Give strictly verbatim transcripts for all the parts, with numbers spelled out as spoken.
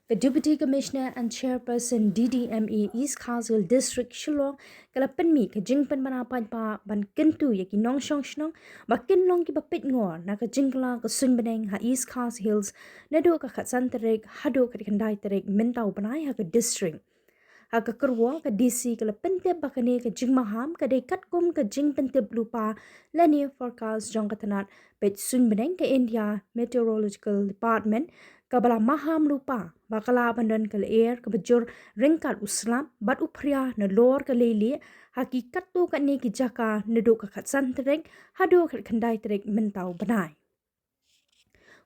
Ka Deputy Commissioner and Chairperson D D M A East Khasi Hills District Shillong ka la pynmih ka jingpynbna paidbah ban kyntu ïa ki nongshong shnong ba kin long kiba peit ngor na ka jingkylla ka suiñbneng ha East Khasi Hills naduh ka khatsan tarik haduh ka khatkhyndai tarik mynta u bnai ha ka district. Ha ka kyrwoh ka D C ka la pyntip ba kane ka jingmaham ka dei katkum ka jingpyntip lypa lane forecast jong ka tnat peit suiñbneng ka India Meteorological Department kaba la maham lypa ba ka lah ban don ka lyer kaba jur ryngkat u slap bad u phria nalor ka leilieh ha ki katto katne ki jaka naduh ka khatsan tarik haduh ka khatkhyndai tarik mynta u bnai.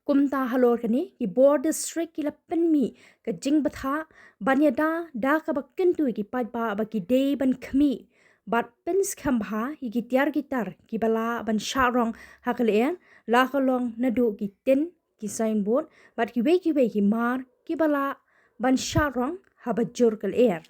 Kumta halor kane ki bor district ki la pynmih ka jingbthah ban ïada da kaba kyntu ïa ki paidbah ba ki dei ban khmih bad pynskhem bha ïa ki tiar ki tar kiba lah ban shah rong ha ka lyer, la ka long naduh ki tin, ki signboard bad kiwei kiwei ki mar kiba lah ban shah rong haba jur ka lyer.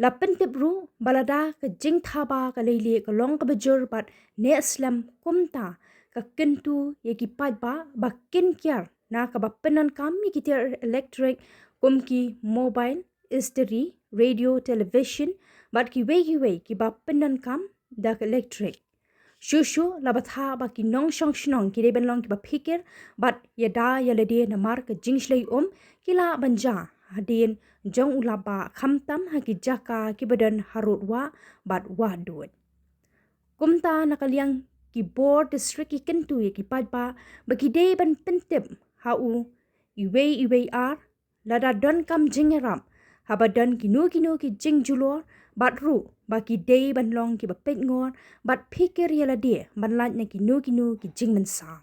La pyntip ruh ba lada ka jingthaba ka leilieh ka long kaba jur bad neh slem, kumta ka kyntu ïa ki paidbah ba kin kiar na kaba pyndonkam ïa ki tiar elektrik kum ki mobile, istri, radio, television bad kiwei kiwei kiba pyndonkam da ka elektrik. Shuh shuh la bthah ba ki nongshong shnong ki dei ban long kiba phikir bad ïada ïa lade namar ka jingshlei um ki lah ban jia hadien jong u lap bah, khamtam ha ki jaka kiba don harud wah bad wah dud. Kumta na ka liang ki bor district ki kyntu ïa ki paidbah ba ki dei ban pyntip ha u iwei iwei ar lada donkam jingïarap haba don kino kino ki jingjulor bad ruh ba ki dei ban long kiba peit ngor bad phikir ïa lade ban lait na kino kino ki jingmynsaw.